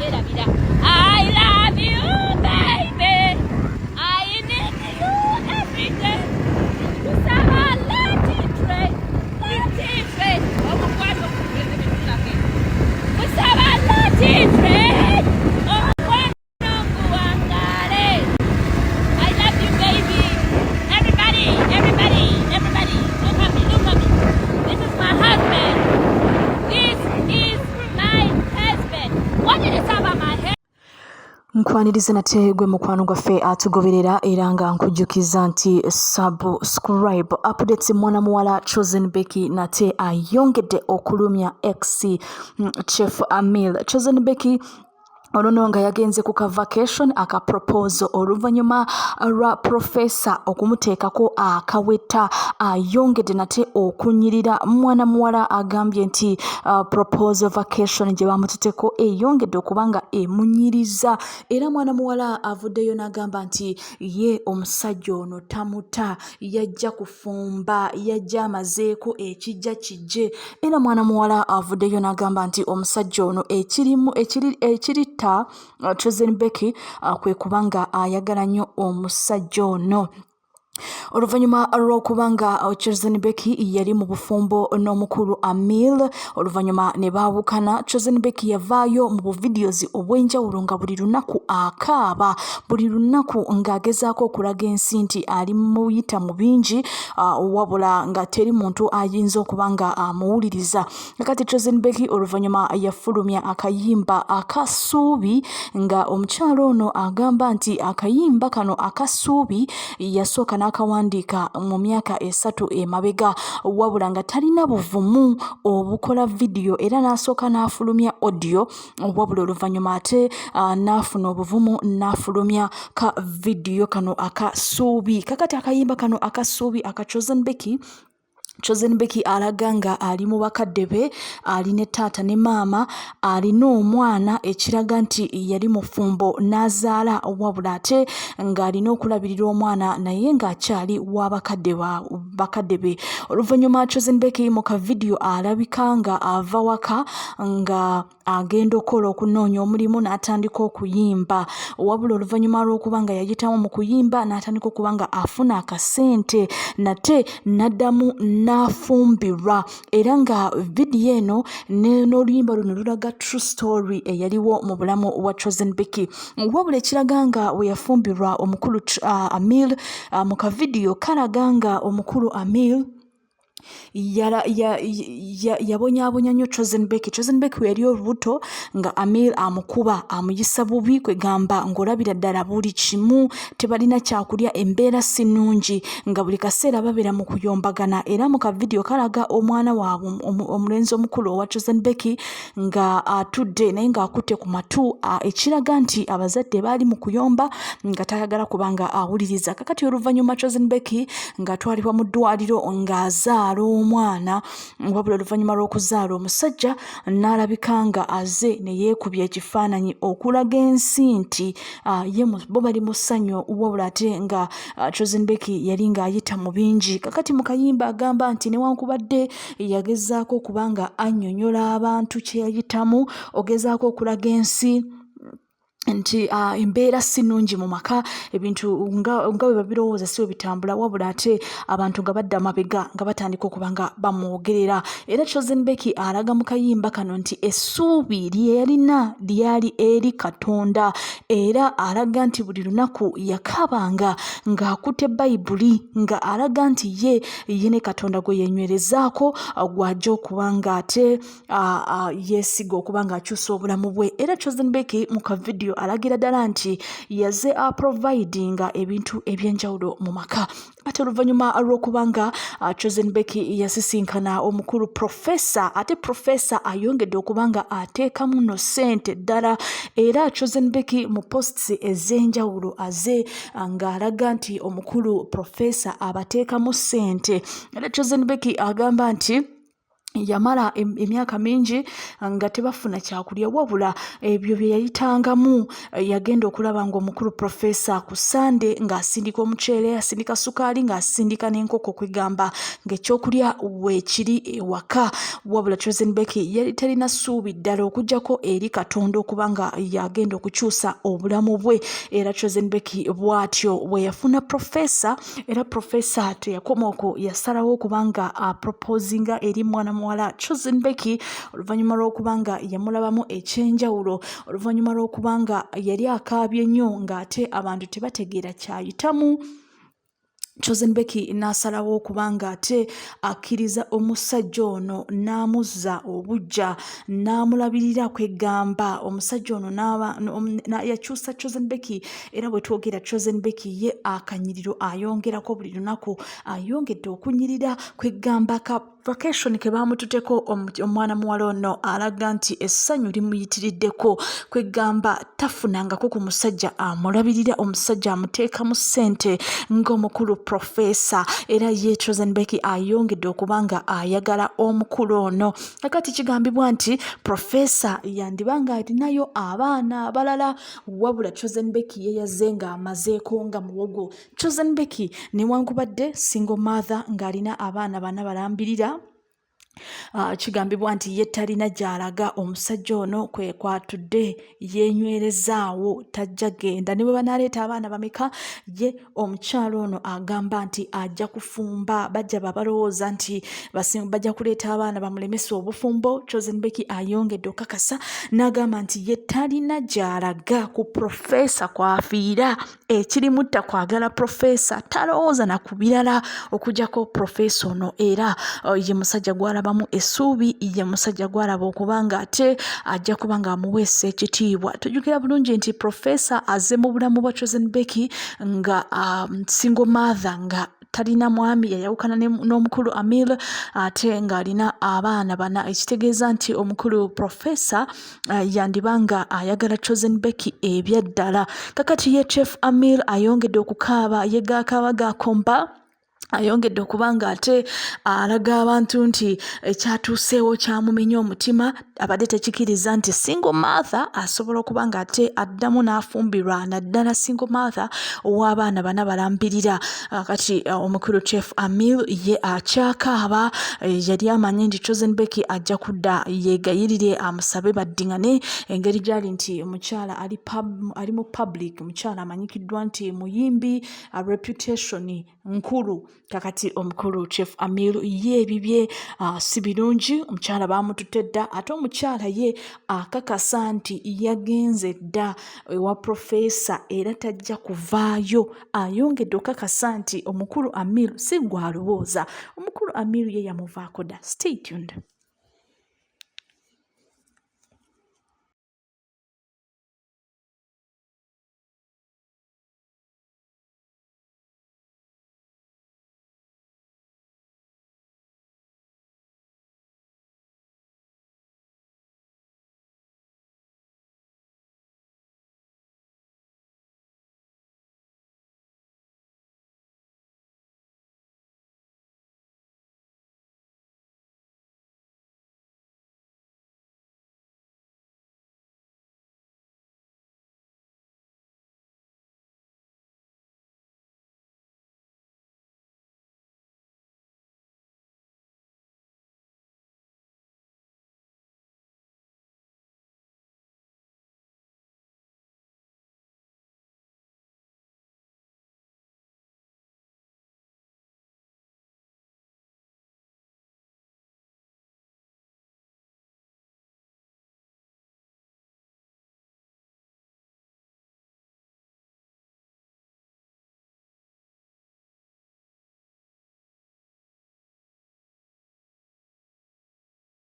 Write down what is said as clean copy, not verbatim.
kubyerabira. I love you, baby. I need you every day. Kusaba, let it rain, let it rain. Omukwano gugeze. Kusaba, let it rain. Omukwano guwangale. I love you, baby. Everybody, everybody, everybody, look at me, look at me. This is my husband. This is my husband. What did you say about my head? Nkwaniriza nate gwe mukwano gwaffe atugoberera, era nga nkujjukiza nti subscribe. Updates: mwana muwala Chosen Becky nate ayongedde okulumya ex Chef Amil. Chosen Becky ono nga yagenze ku ka vacation aka proposal oluvannyuma lwa Profesa okumuteekako akaweta, ayongedde nate okunyirira. Mwana muwala agambye nti proposal vacation gye bamututteko eyongedde okuba nga emunyiriza, era mwana muwala avuddeyo n'agamba nti ye omusajja ono tamuta, yajja kufumba, yajja amazeeko, ekijja kijje. Era mwana muwala avuddeyo n'agamba nti omusajja ono ekirimu ekiritta Chosen Becky kwe kubanga ayagala nnyo omusajja ono. Oluvannyuma lw'okuba nga Chosen Becky yali mu bufumbo n'omukulu Amil, oluvannyuma ne baawukana, Chosen Becky yavaayo mu buvidiyozi obw'enjawulo nga buli lunaku akaaba, buli lunaku ng'agezaako okulaga ensi nti ali muyita mu bingi, wabula nga teri muntu ayinza okuba nga amuwuliriza. Kati Chosen Becky oluvannyuma yafulumya akayimba akasuubi, nga omukyalo ono agamba nti akayimba kano akasuubi yasooka n'akawandiika mu myaka 3 emabega, wabula nga talina buvumu obukola vidiyo, era n'asooka n'afulumya audio, wabula oluvannyuma ate n'afuna obuvumu n'afulumya ka vidiyo kano akasuubi. Kakati akayimba kano akasuubi aka Chosen Becky, Chosen Becky alaga nga ali mu bakadde be, ali ne taata ne maama, alina omwana, ekiraga nti yali mufumbo n'azaala, wabula ate ng'alina okulabirira omwana naye ng'akyali wa bakadde be. Oluvannyuma Chosen Becky mu kavidiyo alabika nga ava waka nga agenda okukola, okunoonya omulimu, n'atandika okuyimba, wabula oluvannyuma lw'okuba nga yayitamu mu kuyimba n'atandika okuba nga afuna akasente, nate n'addamu n'afumbirwa. Era nga vidiyo eno n'oluyimba luno lulaga true story eyaliwo mu bulamu bwa Chosen Becky. Wabula ekiraga nga we yafumbirwa omukulu Amil, mu kavidiyo kalaga nga omukulu Amil yabonyaabonya nnyo Chosen Becky. Chosen Becky we yali olubuto nga Amil amukuba, amuyisa bubi, kwegamba ng'olabira ddala buli kimu tebalina kyakulya, embeera si nnungi, nga buli kaseera babeera mu kuyombagana. Era mu kavidiyo kalaga omwana waabwe omulenzi omukulu owa Chosen Becky nga atudde naye ng'akutte ku matu, ekiraga nti abazadde baali mu kuyomba nga tayagala kubanga awuliriza. Kakati oluvannyuma Chosen Becky ng'atwalibwa mu ddwaliro ng'azaala omwana, wabula oluvannyuma lw'okuzaala omusajja n'alabika nga aze ne yeekubya ekifaananyi okulaga ensi nti ye bo bali mu ssanyu, wabula ate nga Chosen Becky yali ng'ayita mu bingi. Kakati mu kayimba agamba nti newankubadde yagezaako okuba nga annyonnyola abantu kye yayitamu, ogezaako okulaga ensi nti embeera si nnungi mu maka, ebintu nga bwe babirowooza si bwe bitambula, wabula ate abantu nga badda mabega nga batandika okuba nga bamwogerera. Era Chosen Becky alaga mu kayimba kano nti essuubi lye yalina lyali eri Katonda, era alaga nti buli lunaku yakabanga ng'akutte Bayibuli, nga alaga nti ye ye ne Katonda gwe yenywerezaako, gw'ajja okuba nga ate yeesiga okuba ng'akyusa obulamu bwe. Era Chosen Becky mu kavidiyo alagira ddala nti yaze aprovidinga ebintu ebyenjawulo mu maka. Ate oluvannyuma lw'okuba nga Chosen Becky yasisinkana omukulu Profesa, ate Profesa ayongedde okuba nga ateekamu nno ssente ddala. Era Chosen Becky mu posts ez'enjawulo aze ng'alaga nti omukulu Profesa abateekamu ssente. Era Chosen Becky agamba nti Yamala emyaka mingi nga tebafuna kyakulya, wabula ebyo bye yayitangamu yagenda okulaba ng'omukulu Profesa ku Sande ng'asindika omuceere, asindika sukaali, ng'asindika n'enkoko, kwegamba ng'ekyokulya weekiri ewaka. Wabula Chosen Becky yali talina ssuubi ddala okuggyako eri Katonda okuba nga yagenda okukyusa obulamu bwe. Era Chosen Becky bw'atyo bwe yafuna Profesa. Era Profesa teyakoma okwo, yasalawo okuba nga aproposinga eri mwana muwala Chosen Becky oluvannyuma lw'okuba nga yamulabamu ekyenjawulo, oluvannyuma lw'okuba nga yali akaabye nnyo ng'ate abantu tebategeera kyayitamu. Chosen Becky n'asalawo okuba nga ate akkiriza omusajja ono n'amuzza obuggya n'amulabirira, kwegamba omusajja ono yakyusa Chosen Becky. Era bwe twogera, Chosen Becky ye akanyiriro ayongerako buli lunaku, ayongedde okunyirira, kwegamba ka vacation ke baamututeko omwana muwala ono alaga nti essanyu limuyitiriddeko, kwegamba tafunangako ku musajja amulabirira, omusajja amuteekamu ssente ng'omukulu Profesa. Era ye Chosen Becky ayongedde okuba nga ayagala omukulu ono. Kakati kigambibwa nti Profesa yandiba nga alinayo abaana abalala, wabula Chosen Becky ye yazze ng'amazeeko nga muwogo. Chosen Becky newankubadde single mother ng'alina abaana bana balambirira, kigambibwa nti ye talina gy'alaga. Omusajja ono kwe kwatudde yeenywerezaawo, tajja genda ne bwe banaaleeta abaana bameka. Ye omukyalo ono agamba nti ajja kufumba. Bajja babalowooza nti bajja kuleeta abaana bamulemesa obufumbo. Chosen Becky ayongedde okakasa n'agamba nti ye talina gy'alaga ku Profesa kwafiira. Ekirimutta kwagala Profesa, talowooza na ku birala okuggyako Profesa ono. Era ye musajja gw'alabamu essuubi, ye musajja gw'alaba okuba nga ate ajja kuba ng'amuweesa ekitiibwa. Tujjukira bulungi nti Profesa azze mu bulamu bwa Chosen Becky nga single mother, nga talina mwami, yayawukana n'omukulu Amir, ate ng'alina abaana bana, ekitegeeza nti omukulu Profesa yandiba nga ayagala Chosen Becky ebyaddala. Kakati ye Chef Amir ayongedde okukaaba, ye gaakaaba gakomba, ayongedde okuba nga ate alaga abantu nti ekyatuuseewo kyamumenya omutima. Abadde tekikiriza nti single mother asobola okuba nga ate addamu n'afumbirwa, naddala single mother ow'abaana bana balambirira. Kati omukulu Chef Amir ye akyakaaba. Yali amanyi nti Chosen Becky ajja kudda yeegayirire, amusabe baddiŋŋane, engeri gy'ali nti omukyala ali mu public, mukyala amanyikiddwa nti muyimbi, reputation nkulu. Kakati omukulu Chef Amir ye ebibye si birungi. Omukyala baamututte dda, ate omukyala ye akakasa nti yagenze dda ewa Profesa era tajja kuvaayo. Ayongedde okakasa nti omukulu Amir si gw'alowooza, omukulu Amir ye yamuvaako dda. Stay tuned.